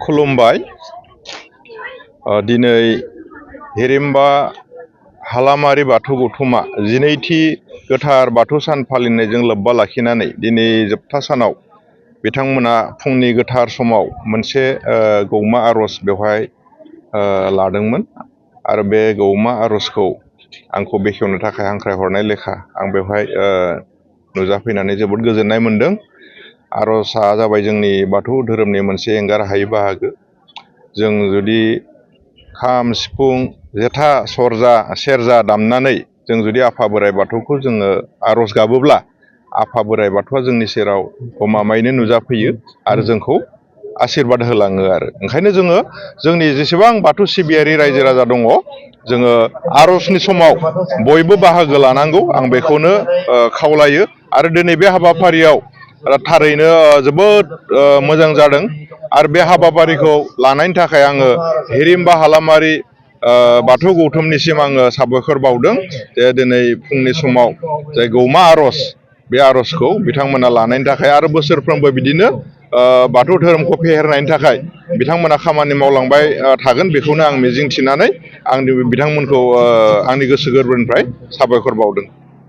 खुलुमबाय। दिनै हिरिम्बा हालामारि बाथौ गौथुमा 12थि गोथार बाथौ सान फालिनायजों लोब्बा लाखिनानै दिनै जोबथा सानाव बिथांमोना फुंनि गोथार समाव मोनसे गौमा आर'ज बेवहाय लादोंमोन आरो बे गौमा आर'जखौ आंखौ बेखेवनो थाखाय हांख्रायहरनाय लेखा आं बेवहाय नुजाफैनानै जोबोद गोजोननाय मोन्दों। आर'जआ जाबाय जोंनि बाथौ धोरोमनि मोनसे एंगार हायै बाहागो। जों जुदि खाम सिफुं जेथा सेरजा दामनानै जों जुदि आफा बोराइ बाथौखौ जोङो आर'ज गाबोब्ला आफा बोराइ बाथौआ जोंनि सेराव गमामायैनो नुजाफैयो आरो जोंखौ आशीर्बाद होलाङो आरो ओंखायनो जोङो जोंनि जेसेबां बाथौ सिबियारि रायजो राजा दङ जोङो आर'जनि समाव बयबो बाहागो लानांगौ आं बेखौनो खावलायो। आरो दिनै बे हाबाफारियाव थारैनो जोबोद मोजां जादों आरो बे हाबाफारिखौ लानायनि थाखाय आङो हिरिम्बा हालामारि बाथौ गौथुमनिसिम आङो साबायखर बावदों जे दिनै फुंनि समाव जाय गौमा आर'ज बे आर'जखौ बिथांमोना लानायनि थाखाय आरो बोसोरफ्रोमबो बिदिनो बाथौ धोरोमखौ फेहेरनायनि थाखाय बिथांमोना खामानि मावलांबाय थागोन बेखौनो आं मिजिंथिनानै बिथांमोनखौ आंनि गोसो गोरबोनिफ्राय साबायखर बावदों।